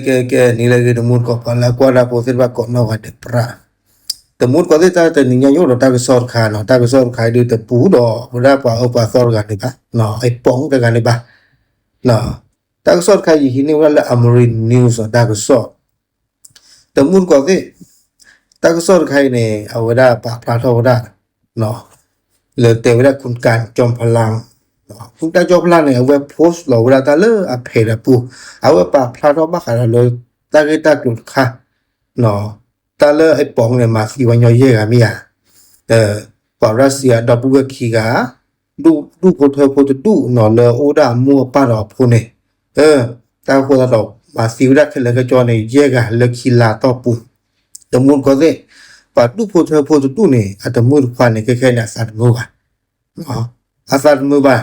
ကဲ ကဲ နံၤလၢအဂ့ၤ တမူတကိး ပှၤလၢအကွၢ်တၢ်ဖိသ့ၣ်တဖၣ်ကိးနီၢ်ဂၤဒဲး ပြး တမူတကိးသ့ၣ် တၢ်တနံၤညါ ယအိၣ်ဒီးတၢ်ကစီၣ်တခါနီၤ, တၢ်ကစီၣ်တခါအံၤဒုး တပူၤဒီးဝဲဒၣ်ပှၤအၢပှၤသီတဂၤန့ၣ်ဘၣ်, အပိာ်တဂၤန့ၣ်ဘၣ်. တၢ်ကစီၣ်တခါအံၤ ယဟံးန့ၢ်ဝဲဒၣ်လၢ Amari News တၢ်ကစီၣ်, တမူတကိးသ့ၣ်, တၢ်ကစီၣ်တခါအံၤန့ၣ် အဝဲဒၣ်ပာ်ဖျါထီၣ်ဝဲဒၣ် လၢတဲဝဲဒၣ် คุณกันจอมพลัง, คุณกันจอมพลัง န့ၣ် အဝဲ post လီၤဝဲဒၣ်တၢ်လၢအဖဲးဒီးပူၤ, အဝဲပာ်ဖျါထီၣ်ဘၣ်ဃးဒီးလၢ တၢ်ဂ့ၢ်တၢ်ကျိၤတခါ, တၢ်လၢအပိာ်န့ၣ် မၤသံဝဲညီယဲၢ်ဂၤမ့ၢ်ဧါ, ပှၤရၢၡံအဒီပုၢ်ဝဲၢ်ခံဂၤ, ဒူၣ်ဖိထၢဖိတဒူၣ်နီၤ လၢအအိၣ်ဒၣ်အမိၢ်အပၢ်ဒီးအဖိန့ၣ်, တၢ်ဃိသတးဒီး မၤသံဝဲဒၣ်ခဲလၢာ်ခဲဆ့န့ၣ် ယဲၢ်ဂၤလၢခံလါအတီၢ်ပူၤ, တမူတကိးသ့ၣ်, ပှၤဒူၣ်ဖိထၢဖိတဒူၣ်န့ၣ် အတမုၢ်တခွါန့ၣ် ခဲခဲန့ၣ် အသးတမုာ်ဘၣ် အသးတမုာ်ဘၣ်,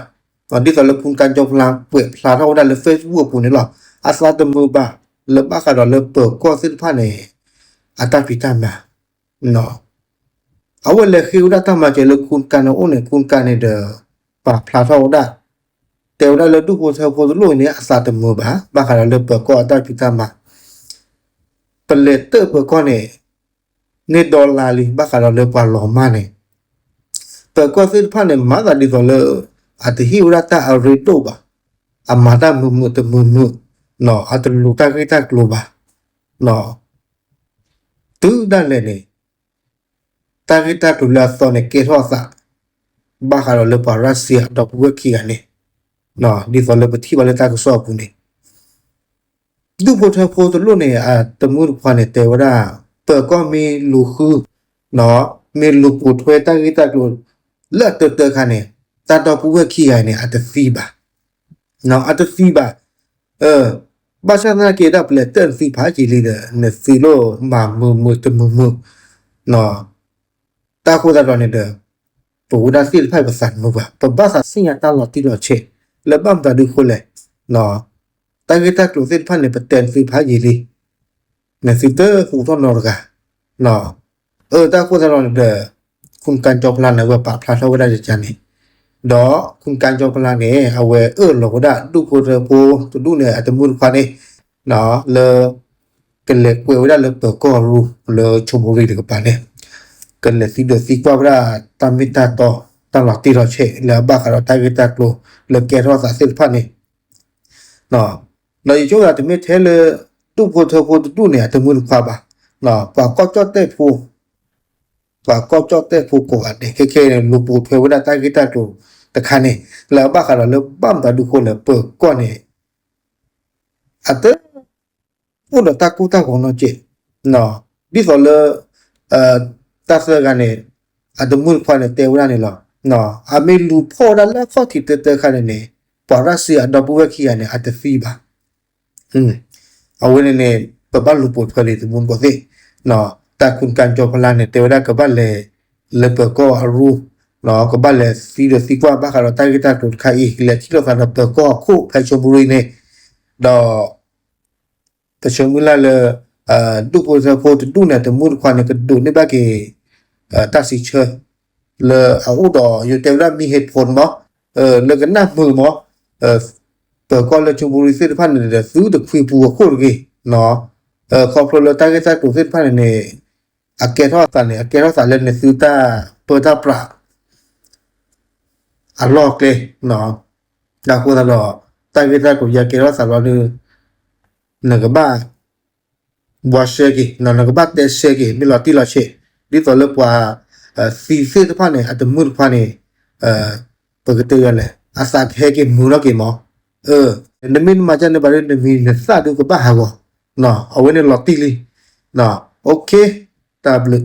ဒ်သိးလၢ คุณกันจอมพลัง ကွဲးဖျါထီၣ်ဝဲဒၣ်လၢ Facebook အပူၤန့ၣ်လီၤ. အသးတမုာ်ဘၣ် လၢဘၣ်ဃးဒီးလၢပၢၤကီၢ်သ့ၣ်တဖၣ်န့ၣ် အတၢ်ဖံးတၢ်မၤ, အဝဲလဲၤဃ့ဝဲဒၣ်တၢ်မၤစၢၤလၢ คุณกัน န့ၣ်အိၣ်န့ၣ် คุณกัน န့ၣ်ဒီး ပာ်ဖျါထီၣ်ဝဲဒၣ်, တဲဝဲဒၣ်လၢဒူၣ်ဖိထၢဖိတဒူၣ်န့ၣ် အသးတမုာ်ဘၣ် ဘၣ်ဃးဒီးလၢပၢၤကီၢ်အတၢ်ဖံးတၢ်မၤ ပလဲၤတၢၣ်ပၢၤကီၢ်န့ၣ် န့ၢ်ဒီလါလံ ဘၣ်ဃးဒီးလၢပှၤလီၤမၢ်န့ၣ်, ပၢၤကီၢ်သ့ၣ်တဖၣ်န့ၣ် မၤသးဒ်သိးလၢ အတဟ့ၣ်ဝဲဒၣ်တၢ်အရ့ဒိၣ်ဘၣ်, အမၤတၢ်မုာ်မုာ်တမုာ်မုာ်, အတလူၤတၢ်ဂ့ၢ်တၢ်ကျိၤဘၣ်, တုၤဒၣ်လဲာ်န့ၣ် တၢ်ဂ့ၢ်တၢ်ကျိၤလၢအသီန့ၣ် ကဲထီၣ်အသး ဘၣ်ဃးဒီးလၢပှၤရၢၡံအဒီပုၢ်ဝဲၢ်ခံဂၤန့ၣ်, ဒ်သိးလၢပထံၣ်ဘၣ်လၢတၢ်ကစီၣ်အပူၤန့ၣ် ဒူၣ်ဖိထၢဖိတဒူၣ်န့ၣ် အတမုၢ်တခွါန့ၣ် တဲဝဲဒၣ် ပၢၤကီၢ်မ့ၢ်လူၤဃု, မ့ၢ်လူၤပိာ်ထွဲတၢ်ဂ့ၢ်တၢ်ကျိၤ လၢအတၢတၢခါန့ၣ် တၢ်ဒီပုၢ်ဝဲၢ်ခံဂၤန့ၣ် အတသံဘၣ်, အတသံဘၣ်, ဘၣ်ဆၣ်သနာ်က့ဒၣ် ပလဲၤတၢၣ်နသုဖးက့ၤလံဒီး နသုလိၣ်မၤမုာ်မုာ်တမုာ်မုာ်, တၢ်ဃိသတးဒီးန့ၣ်ဒီး ပဝဲဒၣ်သ့ၣ်တဖၣ်ပသးတမုာ်ဘၣ်, ပဘၣ်သးသ့ၣ်ညါတၢ်လီၤတံၢ်လီၤဆဲး လၢဘၣ်မတၤဒုးအဃိလဲၣ်, တၢ်ဂ့ၢ်တၢ်ကျိၤသ့ၣ်တဖၣ်န့ၣ် ပတဲနသုဖးယံာ်လံ, နသုတဟူးထီၣ်နီတဂၤ, အတၢ်ဃိသတးဒီးန့ၣ်ဒီး คุณกันจอมพลัง န့ၣ် အဝဲပာ်ဖျါထီၣ်ဝဲဒၣ်ယကန့ၣ်, ဒီး คุณกันจอมพลัง န့ၣ် အဝဲအၢၣ်လီၤဝဲဒၣ် ဒူၣ်ဖိထၢဖိတဒူၣ်န့ၣ် အတမုၢ်တခွါန့ၣ် လၢ ကလဲၤကွဲးဝဲဒၣ်လၢပၢၤကီၢ်အရူ လၢ ชลบุรี တကပၤန့ၣ်, ကလဲၤသံဒိးသံကွၢ်ဝဲဒၣ်တၢ်မ့ၢ်တၢ်တီ တၢ်လီၤတံၢ်လီၤဆဲး လၢအဘၣ်ဃးဒီးတၢ်ဂ့ၢ်တၢ်ကျိၤ လၢကဲထီၣ်သးသ့ၣ်တဖၣ်န့ၣ်, ဒီးယဆိကမိၣ်တမ့ၢ်ထဲလၢ ဒူၣ်ဖိထၢဖိတဒူၣ်န့ၣ် အတမုၢ်တခွါဘၣ်, ပှၤကီၢ်ကၠီၣ်တဲၣ်ဖိ ပှၤကီၢ်ကၠီၣ်တဲၣ်ဖိကိးဂၤဒဲး ခဲခဲန့ၣ် လူၤပိာ်ထွဲဝဲဒၣ်တၢ်ဂ့ၢ်တၢ်ကျိၤတခါန့ၣ် လၢအဘၣ်ဃးဒီးလၢဘၣ်မတၤဒုးအဃိလဲၣ် ပၢၤကီၢ်န့ၣ် အတ အိၣ်ဒီးတၢ်ကိၢ်တၢ်ဂီၤနီတစဲး, ဒ်သိးလၢ တၢ်သၢဂၤန့ၣ် အတမုၢ်တခွါန့ၣ်တဲဝဲဒၣ်န့ၣ်လီၤ. အမ့ၢ်လူၤဖီၣ်ဝဲဒၣ်လၢအခီၣ်ထံးတၢတၢခါန့ၣ်န့ၣ် ပှၤရၢၡံအဒီပုၢ်ဝဲၢ်ခံဂၤန့ၣ် အတသံဘၣ်. အဝဲန့ၣ်န့ၣ် ပဘၣ်လူၤပိာ်ထွဲလံ တမူတကိးသ့ၣ်, တၢ် คุณกันจอมพลัง န့ၣ် တဲဝဲဒၣ်ကဘၣ်လဲၤ လၢပၢၤကီၢ်အရူ ကဘၣ်လဲၤသံဒိးသံကွၢ်ဘၣ်ဃးဒီးတၢ်ဂ့ၢ်တၢ်ကျိၤတခါအံၤ ကလဲၤထံၣ်လိာ်သးဒီးပၢၤကီၢ်အခိၣ်ဖဲ ชลบุรี န့ၣ်, ဒီး ပဆၢမုၢ်လၢ်လၢ ဒူၣ်ဖိထၢဖိတဒူၣ်န့ၣ် တမုၢ်တခွါန့ၣ် ကဒိးန့ၢ်ဘၣ်က့ၤ တၢ်စံးဆၢ လၢအအိၣ်ဒီး ယတဲဝဲဒၣ် မံၤဟ့ၣ်ဖိမး လၢကနၣ်မုာ်မး ပၢၤကီၢ်လၢ ชลบุรี သ့ၣ်တဖၣ်န့ၣ်ဒီး သုတခွံပူၤအခိၣ်တဂ့ၤ, ခီဖျိလၢတၢ်ဂ့ၢ်တၢ်ကျိၤသ့ၣ်တဖၣ်န့ၣ်န့ၣ် အကဲထီၣ်အသးန့ၣ် အကဲထီၣ်သးလၢနသုတၢ်ပၢတၢ်ပြး အလီၢ်အကျဲ, အဃိသတးဒီး တၢ်ဂ့ၢ်တၢ်ကျိၤယၤကဲထီၣ်သးလီၤဒီး နကဘၣ် ဘှါရှဲက့ၤ နကဘၣ်တဲရှဲက့ၤ မ့ၢ်လီၤတံၢ်လီၤဆဲး ဒ်သိးလၢပှၤ သံသ့ၣ်တဖၣ်န့ၣ် အတမုၢ်တခွါန့ၣ် ပကတဲယၤလဲၣ် အသးကဟဲက့ၤမုာ်ထီၣ်က့ၤမး, နမ့ၢ်နမၤကန့ၣ်ဘၣ်ဒီး နမံၤနသၣ်ဒုးကဘၣ်ဟးဂီၤ, အဝဲန့ၣ်လီၤတံၢ်လံ, တၢ်ဘျုး